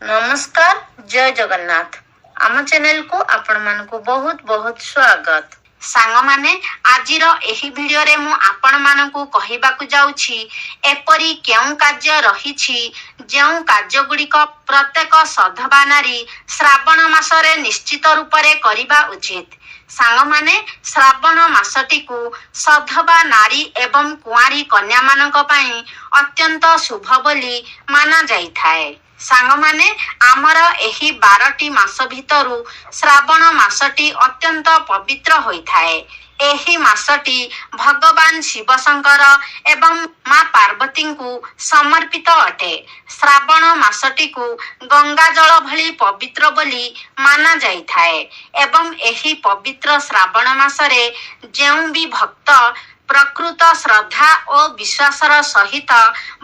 ନମସ୍କାର, ଜୟ ଜଗନ୍ନାଥ। ଆମ ଚ୍ୟାନେଲକୁ ଆପଣମାନଙ୍କୁ ବହୁତ ବହୁତ ସ୍ୱାଗତ। ସାଙ୍ଗମାନେ, ଆଜିର ଏହି ଭିଡିଓରେ ମୁଁ ଆପଣମାନଙ୍କୁ କହିବାକୁ ଯାଉଛି ଏପରି କେଉଁ କାର୍ଯ୍ୟ ରହିଛି, ଯେଉଁ କାର୍ଯ୍ୟଗୁଡ଼ିକ ପ୍ରତ୍ୟେକ ସଧବା ନାରୀ ଶ୍ରାବଣ ମାସରେ ନିଶ୍ଚିତ ରୂପରେ କରିବା ଉଚିତ। ସାଙ୍ଗମାନେ, ଶ୍ରାବଣ ମାସଟିକୁ ସଧବା ନାରୀ ଏବଂ କୁଆଁରୀ କନ୍ୟାମାନଙ୍କ ପାଇଁ ଅତ୍ୟନ୍ତ ଶୁଭ ବୋଲି ମାନାଯାଇଥାଏ। ସାଙ୍ଗମାନେ, ଆମର ଏହି 12ଟି ମାସ ଭିତରୁ ଶ୍ରାବଣ ମାସଟି ଅତ୍ୟନ୍ତ ପବିତ୍ର ହୋଇଥାଏ। ଏହି ମାସଟି ଭଗବାନ ଶିବଶଙ୍କର ଏବଂ ମା ପାର୍ବତୀଙ୍କୁ ସମର୍ପିତ ଅଟେ। ଶ୍ରାବଣ ମାସଟିକୁ ଗଙ୍ଗା ଜଳ ଭଳି ପବିତ୍ର ବୋଲି ମାନାଯାଇଥାଏ ଏବଂ ଏହି ପବିତ୍ର ଶ୍ରାବଣ ମାସରେ ଯେଉଁ ବି ଭକ୍ତ ପ୍ରକୃତ ଶ୍ରଦ୍ଧା ଓ ବିଶ୍ୱାସର ସହିତ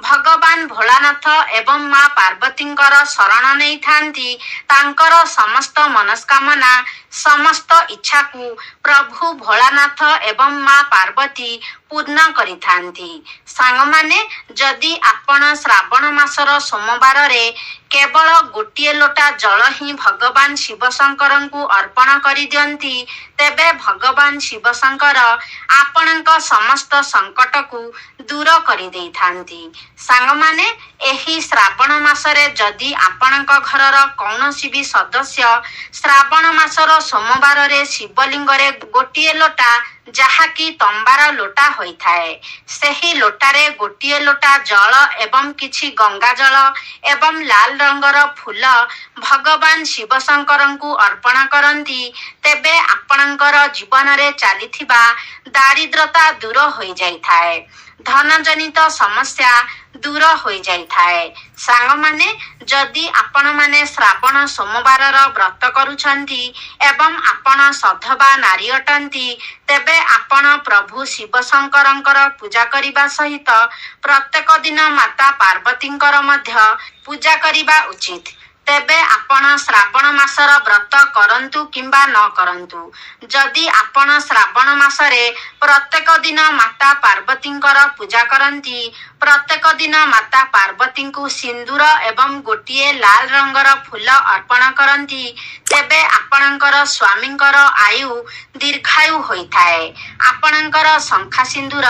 ଭଗବାନ ଭୋଳାନାଥ ଏବଂ ମା ପାର୍ବତୀଙ୍କର ଶରଣ ନେଇଥାନ୍ତି, ତାଙ୍କର ସମସ୍ତ ମନସ୍କାମନା, ସମସ୍ତ ଇଚ୍ଛାକୁ ପ୍ରଭୁ ଭୋଳାନାଥ ଏବଂ ମା ପାର୍ବତୀ ପୂର୍ଣ୍ଣ କରିଥାନ୍ତି। ସାଙ୍ଗମାନେ, ଯଦି ଆପଣ ଶ୍ରାବଣ ମାସର ସୋମବାରରେ କେବଳ ଗୋଟିଏ ଲୋଟା ଜଳ ହିଁ ଭଗବାନ ଶିବଶଙ୍କରଙ୍କୁ ଅର୍ପଣ କରିଦିଅନ୍ତି, ତେବେ ଭଗବାନ ଶିବଶଙ୍କର ଆପଣଙ୍କ ସମସ୍ତ ସଙ୍କଟକୁ ଦୂର କରିଦେଇଥାନ୍ତି। ସାଙ୍ଗମାନେ, ଏହି ଶ୍ରାବଣ ମାସରେ ଯଦି ଆପଣଙ୍କ ଘରର କୌଣସି ବି ସଦସ୍ୟ ଶ୍ରାବଣ ମାସର ସୋମବାରରେ ଶିବଲିଙ୍ଗରେ ଗୋଟିଏ ଲୋଟା, ଯାହାକି ତମ୍ବାର ଲୋଟା ହୋଇଥାଏ, ସେହି ଲୋଟାରେ ଗୋଟିଏ ଲୋଟା ଜଳ ଏବଂ କିଛି ଗଙ୍ଗା ଜଳ ଏବଂ ଲାଲ ରଙ୍ଗର ଫୁଲ ଭଗବାନ ଶିବଶଙ୍କରଙ୍କୁ ଅର୍ପଣ କରନ୍ତି, ତେବେ ଆପଣଙ୍କର ଜୀବନରେ ଚାଲିଥିବା ଦାରିଦ୍ରତା ଦୂର ହୋଇଯାଇଥାଏ, ଧନଜନିତ ସମସ୍ୟା ଦୂର ହୋଇଯାଇଥାଏ। ସାଙ୍ଗମାନେ, ଯଦି ଆପଣମାନେ ଶ୍ରାବଣ ସୋମବାରର ବ୍ରତ କରୁଛନ୍ତି ଏବଂ ଆପଣ ସଧବା ନାରୀ ଅଟନ୍ତି, ତେବେ ଆପଣ ପ୍ରଭୁ ଶିବଶଙ୍କରଙ୍କର ପୂଜା କରିବା ସହିତ ପ୍ରତ୍ୟେକ ଦିନ ମାତା ପାର୍ବତୀଙ୍କର ମଧ୍ୟ ପୂଜା କରିବା ଉଚିତ। ତେବେ ଆପଣ ଶ୍ରାବଣ ମାସର ବ୍ରତ କରନ୍ତୁ କିମ୍ବା ନ କରନ୍ତୁ, ଯଦି ଆପଣ ଶ୍ରାବଣ ମାସରେ ପ୍ରତ୍ୟେକ ଦିନ ମାତା ପାର୍ବତୀଙ୍କର ପୂଜା କରନ୍ତି, ପ୍ରତ୍ୟେକ ଦିନ ମାତା ପାର୍ବତୀଙ୍କୁ ସିନ୍ଦୁର ଏବଂ ଗୋଟିଏ ଲାଲ ରଙ୍ଗର ଫୁଲ ଅର୍ପଣ କରନ୍ତି, ତେବେ ଆପଣଙ୍କର ସ୍ୱାମୀଙ୍କର ଆୟୁ ଦୀର୍ଘାୟୁ ହୋଇଥାଏ। ଆପଣଙ୍କର ଶଙ୍ଖା ସିନ୍ଦୁର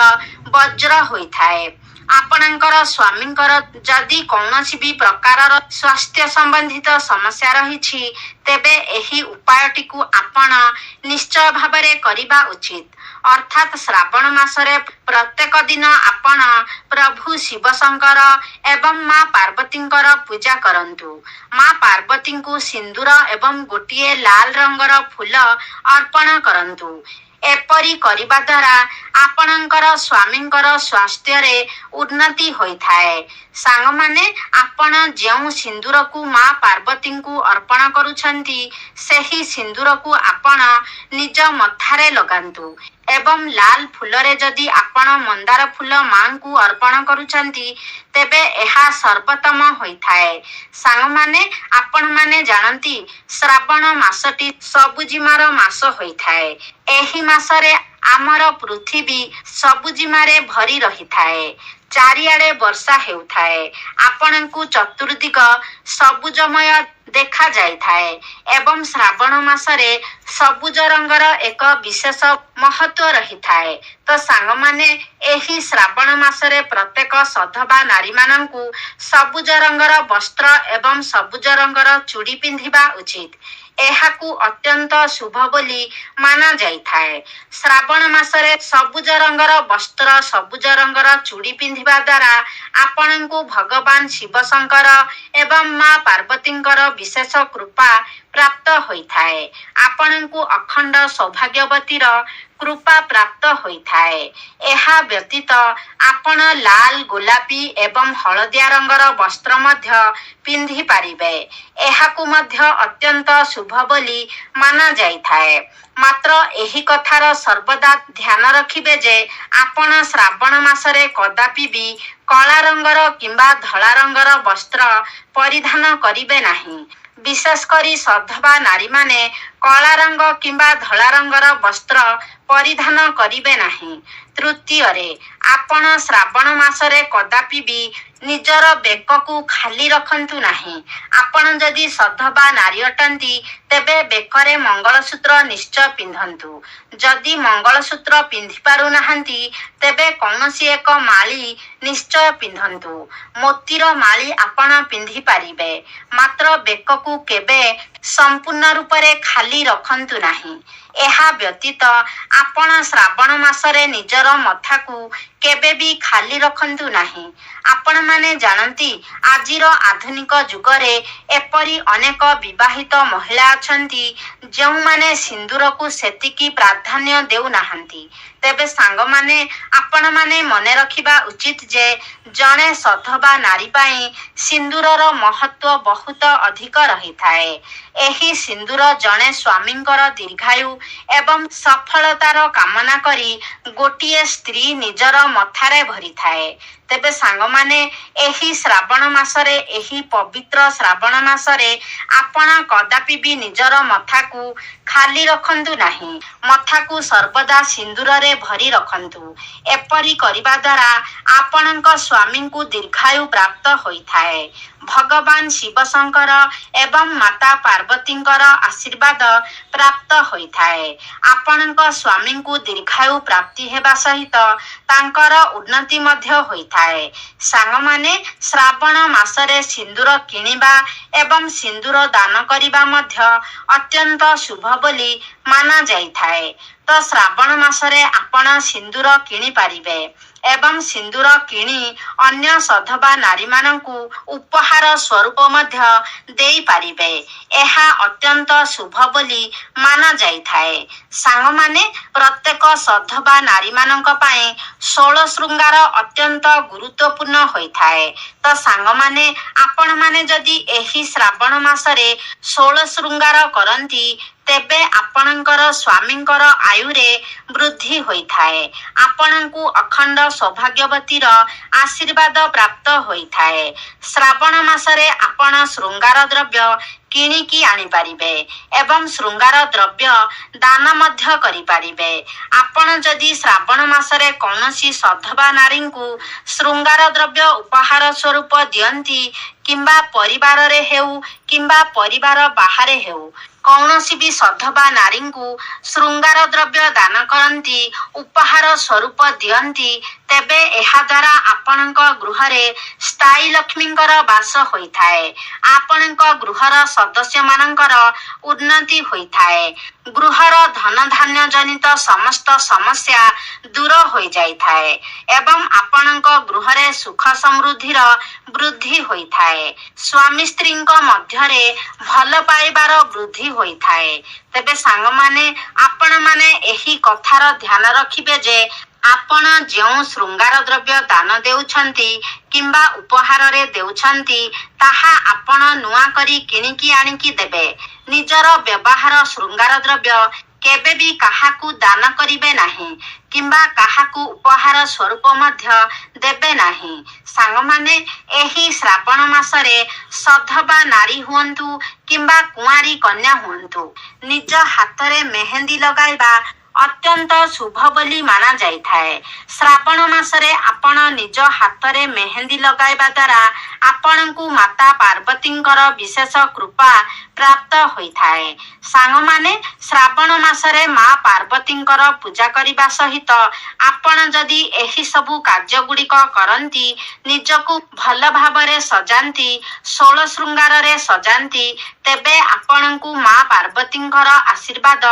ବଜ୍ର ହୋଇଥାଏ। ଆପଣଙ୍କର ସ୍ୱାମୀଙ୍କର ଯଦି କୌଣସି ବି ପ୍ରକାରର ସ୍ୱାସ୍ଥ୍ୟ ସମ୍ବନ୍ଧିତ ସମସ୍ୟା ରହିଛି, ତେବେ ଏହି ଉପାୟଟିକୁ ଆପଣ ନିଶ୍ଚୟ ଭାବରେ କରିବା ଉଚିତ। ଅର୍ଥାତ୍ ଶ୍ରାବଣ ମାସରେ ପ୍ରତ୍ୟେକ ଦିନ ଆପଣ ପ୍ରଭୁ ଶିବଶଙ୍କର ଏବଂ ମା ପାର୍ବତୀଙ୍କର ପୂଜା କରନ୍ତୁ। ମା ପାର୍ବତୀଙ୍କୁ ସିନ୍ଦୁର ଏବଂ ଗୋଟିଏ ଲାଲ ରଙ୍ଗର ଫୁଲ ଅର୍ପଣ କରନ୍ତୁ। ଏପରି କରିବା ଦ୍ୱାରା ଆପଣଙ୍କର ସ୍ୱାମୀଙ୍କର ସ୍ୱାସ୍ଥ୍ୟରେ ଉନ୍ନତି ହୋଇଥାଏ। ସାଙ୍ଗମାନେ, ଆପଣ ଯେଉଁ ସିନ୍ଦୁରକୁ ମା ପାର୍ବତୀଙ୍କୁ ଅର୍ପଣ କରୁଛନ୍ତି, ସେହି ସିନ୍ଦୁରକୁ ଆପଣ ନିଜ ମଥାରେ ଲଗାନ୍ତୁ ଏବଂ ଲାଲ ଫୁଲରେ ଯଦି ଆପଣ ମନ୍ଦାର ଫୁଲ ମାଙ୍କୁ ଅର୍ପଣ କରୁଛନ୍ତି, ତେବେ ଏହା ସର୍ବୋତ୍ତମ ହୋଇଥାଏ। ସାଙ୍ଗମାନେ, ଆପଣମାନେ ଜାଣନ୍ତି, ଶ୍ରାବଣ ମାସଟି ସବୁଜିମାର ମାସ ହୋଇଥାଏ। ଏହି ମାସରେ ଆମର ପୃଥିବୀ ସବୁଜିମାରେ ଭରି ରହିଥାଏ। ଚାରିଆଡେ ବର୍ଷା ହେଉଥାଏ। ଆପଣଙ୍କୁ ଚତୁର୍ଦିଗ ସବୁଜମୟ ଦେଖାଯାଇଥାଏ ଏବଂ ଶ୍ରାବଣ ମାସରେ ସବୁଜ ରଙ୍ଗର ଏକ ବିଶେଷ ମହତ୍ଵ ରହିଥାଏ। ତ ସାଙ୍ଗମାନେ, ଏହି ଶ୍ରାବଣ ମାସରେ ପ୍ରତ୍ୟେକ ସଧବା ନାରୀମାନଙ୍କୁ ସବୁଜ ରଙ୍ଗର ବସ୍ତ୍ର ଏବଂ ସବୁଜ ରଙ୍ଗର ଚୁଡ଼ି ପିନ୍ଧିବା ଉଚିତ। ଏହାକୁ ଅତ୍ୟନ୍ତ ଶୁଭ ବୋଲି ମାନାଯାଇଥାଏ। ଶ୍ରାବଣ ମାସରେ ସବୁଜ ରଙ୍ଗର ବସ୍ତ୍ର, ସବୁଜ ରଙ୍ଗର ଚୁଡ଼ି ପିନ୍ଧିବା ଦ୍ୱାରା ଆପଣଙ୍କୁ ଭଗବାନ ଶିବଶଙ୍କର ଏବଂ ମା ପାର୍ବତୀଙ୍କର ବିଶେଷ କୃପା ପ୍ରାପ୍ତ ହୋଇଥାଏ। ଆପଣଙ୍କୁ ଅଖଣ୍ଡ ସୌଭାଗ୍ୟବତୀର କୃପା ପ୍ରାପ୍ତ ହୋଇଥାଏ। ଏହା ବ୍ୟତୀତ ଆପଣ ଲାଲ, ଗୋଲାପୀ ଏବଂ ହଳଦିଆ ରଙ୍ଗର ବସ୍ତ୍ର ମଧ୍ୟ ପିନ୍ଧି ପାରିବେ। ଏହାକୁ ମଧ୍ୟ ଅତ୍ୟନ୍ତ ଶୁଭ ବୋଲି ମାନାଯାଇଥାଏ। ମାତ୍ର ଏହି କଥାର ସର୍ବଦା ଧ୍ୟାନ ରଖିବେ ଯେ ଆପଣ ଶ୍ରାବଣ ମାସରେ କଦାପି ବି କଳା ରଙ୍ଗର କିମ୍ବା ଧଳା ରଙ୍ଗର ବସ୍ତ୍ର ପରିଧାନ କରିବେ ନାହିଁ। ବିଶେଷ କରି ସଧବା ନାରୀମାନେ କଳା ରଙ୍ଗ କିମ୍ବା ଧଳା ରଙ୍ଗର ବସ୍ତ୍ର ପରିଧାନ କରିବେ ନାହିଁ। ତୃତୀୟରେ, ଆପଣ ଶ୍ରାବଣ ମାସରେ କଦାପି ବି ନିଜର ବେକକୁ ଖାଲି ରଖନ୍ତୁ ନାହିଁ। ଆପଣ ଯଦି ସଧବା ନାରୀ ଅଟନ୍ତି, ତେବେ ବେକରେ ମଙ୍ଗଳସୂତ୍ର ନିଶ୍ଚୟ ପିନ୍ଧନ୍ତୁ। ଯଦି ମଙ୍ଗଳସୂତ୍ର ପିନ୍ଧି ପାରୁନାହାନ୍ତି, ତେବେ କୌଣସି ଏକ ମାଳି ନିଶ୍ଚୟ ପିନ୍ଧନ୍ତୁ। ମୋତିର ମାଳି ଆପଣ ପିନ୍ଧି ପାରିବେ, ମାତ୍ର ବେକକୁ କେବେ ସମ୍ପୂର୍ଣ୍ଣ ରୂପରେ ଖାଲି ରଖନ୍ତୁ ନାହିଁ। ଏହା ବ୍ୟତୀତ ଆପଣ ଶ୍ରାବଣ ମାସରେ ନିଜର ମଥାକୁ କେବେ ବି ଖାଲି ରଖନ୍ତୁ ନାହିଁ। ଆପଣମାନେ ଜାଣନ୍ତି, ଆଜିର ଆଧୁନିକ ଯୁଗରେ ଏପରି ଅନେକ ବିବାହିତ ମହିଳା ଅଛନ୍ତି ଯେଉଁମାନେ ସିନ୍ଦୁରକୁ ସେତିକି ପ୍ରାଧାନ୍ୟ ଦେଉନାହାନ୍ତି। ତେବେ ସାଙ୍ଗମାନେ, ଆପଣମାନେ ମନେ ରଖିବା ଉଚିତ ଯେ ଜଣେ ସଧବା ନାରୀ ପାଇଁ ସିନ୍ଦୁରର ମହତ୍ଵ ବହୁତ ଅଧିକ ରହିଥାଏ। ଏହି ସିନ୍ଦୁର ଜଣେ ସ୍ୱାମୀଙ୍କର ଦୀର୍ଘାୟୁ ଏବଂ ସଫଳତାର କାମନା କରି ଗୋଟିଏ ସ୍ତ୍ରୀ ନିଜର ମଥାରେ ଭରିଥାଏ। ତେବେ ସାଙ୍ଗମାନେ, ଏହି ଶ୍ରାବଣ ମାସରେ, ଏହି ପବିତ୍ର ଶ୍ରାବଣ ମାସରେ ଆପଣ କଦାପି ବି ନିଜର ମଥାକୁ ଖାଲି ରଖନ୍ତୁ ନାହିଁ। ମଥାକୁ ସର୍ବଦା ସିନ୍ଦୁରରେ ଭରି ରଖନ୍ତୁ। ଏପରି କରିବା ଦ୍ୱାରା ଆପଣଙ୍କ ସ୍ୱାମୀଙ୍କୁ ଦୀର୍ଘାୟୁ ପ୍ରାପ୍ତ ହୋଇଥାଏ। ଭଗବାନ ଶିବଶଙ୍କର ଏବଂ ମାତା ପାର୍ବତୀଙ୍କର ଆଶୀର୍ବାଦ ପ୍ରାପ୍ତ ହୋଇଥାଏ। ଆପଣଙ୍କ ସ୍ୱାମୀଙ୍କୁ ଦୀର୍ଘାୟୁ ପ୍ରାପ୍ତି ହେବା ସହିତ ତାଙ୍କର ଉନ୍ନତି ମଧ୍ୟ ହୋଇଥାଏ। ସାଙ୍ଗମାନେ, ଶ୍ରାବଣ ମାସରେ ସିନ୍ଦୁର କିଣିବା ଏବଂ ସିନ୍ଦୁର ଦାନ କରିବା ମଧ୍ୟ ଅତ୍ୟନ୍ତ ଶୁଭ ବୋଲି ମାନା ଯାଇଥାଏ। ତ ଶ୍ରାବଣ ମାସରେ ଆପଣ ସିନ୍ଦୁର କିଣି ପାରିବେ ଏବଂ ସିନ୍ଦୁର କିଣି ଅନ୍ୟ ସଧବା ନାରୀମାନଙ୍କୁ ଉପହାର ସ୍ୱରୂପ ମଧ୍ୟ ଦେଇପାରିବେ। ଏହା ଅତ୍ୟନ୍ତ ଶୁଭ ବୋଲି ମାନା ଯାଇଥାଏ। ସାଙ୍ଗମାନେ, ପ୍ରତ୍ୟେକ ସଧବା ନାରୀମାନଙ୍କ ପାଇଁ ଷୋଳ ଶୃଙ୍ଗାର ଅତ୍ୟନ୍ତ ଗୁରୁତ୍ୱପୂର୍ଣ୍ଣ ହୋଇଥାଏ। ତ ସାଙ୍ଗମାନେ, ଆପଣମାନେ ଯଦି ଏହି ଶ୍ରାବଣ ମାସରେ ଷୋଳ ଶୃଙ୍ଗାର କରନ୍ତି, ତେବେ ଆପଣଙ୍କର ସ୍ୱାମୀଙ୍କର ଆୟୁରେ ବୃଦ୍ଧି ହୋଇଥାଏ। ଆପଣଙ୍କୁ ଅଖଣ୍ଡ ସୌଭାଗ୍ୟବତୀର ଆଶୀର୍ବାଦ ପ୍ରାପ୍ତ ହୋଇଥାଏ। ଶ୍ରାବଣ ମାସରେ ଆପଣ ଶୃଙ୍ଗାର ଦ୍ରବ୍ୟ କିଣିକି ଆଣିପାରିବେ ଏବଂ ଶୃଙ୍ଗାର ଦ୍ରବ୍ୟ ଦାନ ମଧ୍ୟ କରିପାରିବେ। ଆପଣ ଯଦି ଶ୍ରାବଣ ମାସରେ କୌଣସି ସଧବା ନାରୀଙ୍କୁ ଶୃଙ୍ଗାର ଦ୍ରବ୍ୟ ଉପହାର ସ୍ୱରୂପ ଦିଅନ୍ତି, କିମ୍ବା ପରିବାରରେ ହେଉ କିମ୍ବା ପରିବାର ବାହାରେ ହେଉ, କୌଣସି ବି ସଧବା ନାରୀଙ୍କୁ ଶୃଙ୍ଗାର ଦ୍ରବ୍ୟ ଦାନ କରନ୍ତି, ଉପହାର ସ୍ୱରୂପ ଦିଅନ୍ତି, ତେବେ ଏହା ଦ୍ୱାରା ଆପଣଙ୍କ ଗୃହରେ ସ୍ଥାୟୀ ଲକ୍ଷ୍ମୀଙ୍କର ବାସ ହୋଇଥାଏ। ଆପଣଙ୍କ ଗୃହର ସଦସ୍ୟମାନଙ୍କର ଉନ୍ନତି ହୋଇଥାଏ। ଗୃହର ଧନ ଧାନ୍ୟ ଜନିତ ସମସ୍ତ ସମସ୍ୟା ଦୂର ହୋଇଯାଇଥାଏ ଏବଂ ଆପଣଙ୍କ ଗୃହରେ ସୁଖ ସମୃଦ୍ଧିର ବୃଦ୍ଧି ହୋଇଥାଏ। ସ୍ୱାମୀ ସ୍ତ୍ରୀଙ୍କ ମଧ୍ୟରେ ଭଲ ପାଇବାର ବୃଦ୍ଧି ହୋଇଥାଏ। ତେବେ ସାଙ୍ଗମାନେ, ଆପଣମାନେ ଏହି କଥାର ଧ୍ୟାନ ରଖିବେ ଯେ ଆପଣ ଯେଉଁ ଶୃଙ୍ଗାର ଦ୍ରବ୍ୟ ଦାନ ଦେଉଛନ୍ତି କିମ୍ବା ଉପହାରରେ ଦେଉଛନ୍ତି, ତାହା ଆପଣ ନୂଆ କରି କିଣିକି ଆଣିକି ଦେବେ। ନିଜର ବ୍ୟବହାର ଶୃଙ୍ଗାର ଦ୍ରବ୍ୟ କେବେ ବି କାହାକୁ ଦାନ କରିବେ ନାହିଁ କିମ୍ବା କାହାକୁ ଉପହାର ସ୍ୱରୂପ ମଧ୍ୟ ଦେବେ ନାହିଁ। ସାଙ୍ଗମାନେ, ଏହି ଶ୍ରାବଣ ମାସରେ ସଧବା ନାରୀ ହୁଅନ୍ତୁ କିମ୍ବା କୁଆଁରୀ କନ୍ୟା ହୁଅନ୍ତୁ, ନିଜ ହାତରେ ମେହେନ୍ଦି ଲଗାଇବା ଅତ୍ୟନ୍ତ ଶୁଭ ବୋଲି ମାନା ଯାଇଥାଏ। ଶ୍ରାବଣ ମାସରେ ଆପଣ ନିଜ ହାତରେ ମେହେନ୍ଦି ଲଗାଇବା ଦ୍ୱାରା ଆପଣଙ୍କୁ ମାତା ପାର୍ବତୀଙ୍କର ବିଶେଷ କୃପା ପ୍ରାପ୍ତ ହୋଇଥାଏ। ସାଙ୍ଗମାନେ, ଶ୍ରାବଣ ମାସରେ ମା ପାର୍ବତୀଙ୍କର ପୂଜା କରିବା ସହିତ ଆପଣ ଯଦି ଏହି ସବୁ କାର୍ଯ୍ୟ ଗୁଡ଼ିକ କରନ୍ତି, ନିଜକୁ ଭଲ ଭାବରେ ସଜାନ୍ତି, ଷୋଳ ଶୃଙ୍ଗାରରେ ସଜାନ୍ତି, ତେବେ ଆପଣଙ୍କୁ ମା ପାର୍ବତୀଙ୍କର ଆଶୀର୍ବାଦ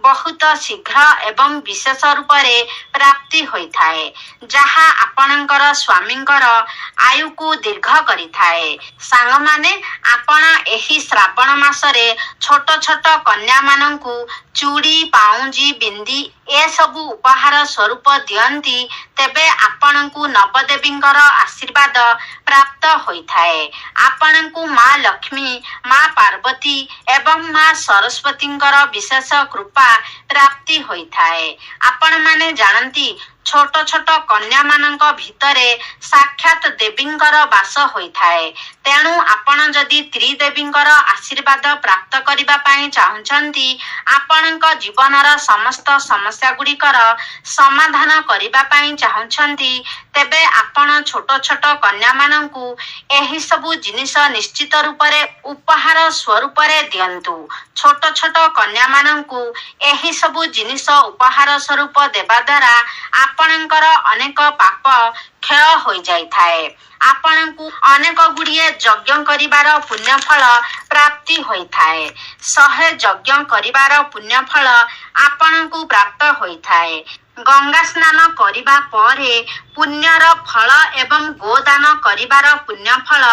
ବହୁତ ଶୀଘ୍ର ଏବଂ ବିଶେଷ ରୂପରେ ପ୍ରାପ୍ତି ହୋଇଥାଏ, ଯାହା ଆପଣଙ୍କର ସ୍ୱାମୀଙ୍କର ଆୟୁକୁ ଦୀର୍ଘ କରିଥାଏ। ସାଙ୍ଗମାନେ, ଆପଣ ଏହି ଶ୍ରାବଣ ମାସରେ ଛୋଟ ଛୋଟ କନ୍ୟାମାନଙ୍କୁ ଚୁଡ଼ି, ପାଉଁଜି, ବିନ୍ଦି ଏସବୁ ଉପହାର ସ୍ୱରୂପ ଦିଅନ୍ତି, ତେବେ ଆପଣଙ୍କୁ ନବଦେବୀଙ୍କର ଆଶୀର୍ବାଦ ପ୍ରାପ୍ତ ହୋଇଥାଏ। ଆପଣଙ୍କୁ ମା ଲକ୍ଷ୍ମୀ, ମା ପାର୍ବତୀ ଏବଂ ମା ସରସ୍ୱତୀଙ୍କର ବିଶେଷ କୃପା ପ୍ରାପ୍ତି ହୋଇଥାଏ। ଆପଣମାନେ ଜାଣନ୍ତି, ଛୋଟ ଛୋଟ କନ୍ୟାମାନଙ୍କ ଭିତରେ ସାକ୍ଷାତ ଦେବୀଙ୍କର ବାସ ହୋଇଥାଏ। ତେଣୁ ଆପଣ ଯଦି ତ୍ରିଦେବୀଙ୍କର ଆଶୀର୍ବାଦ ପ୍ରାପ୍ତ କରିବା ପାଇଁ ଚାହୁଁଛନ୍ତି, ଆପଣଙ୍କ ଜୀବନର ସମସ୍ତ ସମସ୍ୟା ଗୁଡ଼ିକର ସମାଧାନ କରିବା ପାଇଁ ଚାହୁଁଛନ୍ତି, ତେବେ ଆପଣ ଛୋଟ ଛୋଟ କନ୍ୟାମାନଙ୍କୁ ଏହି ସବୁ ଜିନିଷ ନିଶ୍ଚିତ ରୂପରେ ଉପହାର ସ୍ୱରୂପରେ ଦିଅନ୍ତୁ। ଛୋଟ ଛୋଟ କନ୍ୟାମାନଙ୍କୁ ଏହି ସବୁ ଜିନିଷ ଉପହାର ସ୍ୱରୂପ ଦେବା ଦ୍ୱାରା ଆପଣଙ୍କର ଅନେକ ପାପ କ୍ଷୟ ହୋଇଯାଇଥାଏ। ଆପଣଙ୍କୁ ଅନେକ ଗୁଡ଼ିଏ ଯଜ୍ଞ କରିବାର ପୁଣ୍ୟଫଳ ପ୍ରାପ୍ତି ହୋଇଥାଏ। 100 ଯଜ୍ଞ କରିବାର ପୁଣ୍ୟଫଳ ଆପଣଙ୍କୁ ପ୍ରାପ୍ତ ହୋଇଥାଏ। ଗଙ୍ଗା ସ୍ନାନ କରିବା ପରେ ପୁଣ୍ୟର ଫଳ ଏବଂ ଗୋଦାନ କରିବାର ପୁଣ୍ୟଫଳ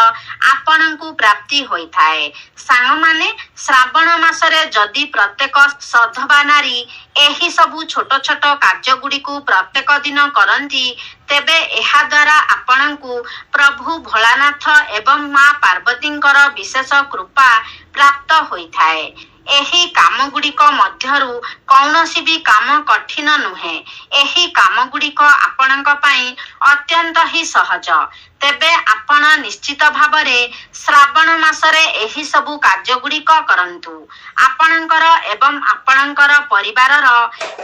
ଆପଣଙ୍କୁ ପ୍ରାପ୍ତି ହୋଇଥାଏ। ସାଙ୍ଗମାନେ, ଶ୍ରାବଣ ମାସରେ ଯଦି ପ୍ରତ୍ୟେକ ସଧବା ନାରୀ ଏହି ସବୁ ଛୋଟ ଛୋଟ କାର୍ଯ୍ୟ ଗୁଡ଼ିକୁ ପ୍ରତ୍ୟେକ ଦିନ କରନ୍ତି, ତେବେ ଏହା ଦ୍ୱାରା ଆପଣଙ୍କୁ ପ୍ରଭୁ ଭୋଳାନାଥ ଏବଂ ମା ପାର୍ବତୀଙ୍କର ବିଶେଷ କୃପା ପ୍ରାପ୍ତ ହୋଇଥାଏ। ଏହି କାମ ଗୁଡ଼ିକ ମଧ୍ୟରୁ କୌଣସି ବି କାମ କଠିନ ନୁହେଁ। ଏହି କାମ ଗୁଡ଼ିକ ଆପଣଙ୍କ ପାଇଁ ଅତ୍ୟନ୍ତ ହିଁ ସହଜ। ତେବେ ଆପଣ ନିଶ୍ଚିତ ଭାବରେ ଶ୍ରାବଣ ମାସରେ ଏହି ସବୁ କାର୍ଯ୍ୟ ଗୁଡ଼ିକ କରନ୍ତୁ। ଆପଣଙ୍କର ଏବଂ ଆପଣଙ୍କର ପରିବାରର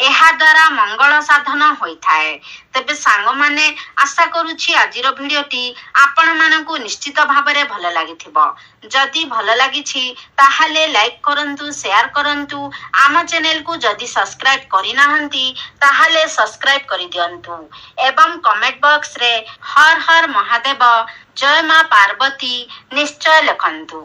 ଏହା ଦ୍ୱାରା ମଙ୍ଗଳ ସାଧନ ହୋଇଥାଏ। ତେବେ ସାଙ୍ଗମାନେ, ଆଶା କରୁଛି ଆଜିର ଭିଡ଼ିଓଟି ଆପଣମାନଙ୍କୁ ନିଶ୍ଚିତ ଭାବରେ ଭଲ ଲାଗିଥିବ। ଯଦି ଭଲ ଲାଗିଛି, ତାହେଲେ ଲାଇକ୍ କରନ୍ତୁ, ସେୟାର କରନ୍ତୁ। ଆମ ଚ୍ୟାନେଲକୁ ଯଦି ସବସ୍କ୍ରାଇବ କରିନାହାନ୍ତି, ତାହେଲେ ସବସ୍କ୍ରାଇବ କରିଦିଅନ୍ତୁ ଏବଂ କମେଣ୍ଟ ବକ୍ସରେ ହର ହର ମହାଦେବ, ଜୟ ମା ପାର୍ବତୀ ନିଶ୍ଚୟ ଲେଖନ୍ତୁ।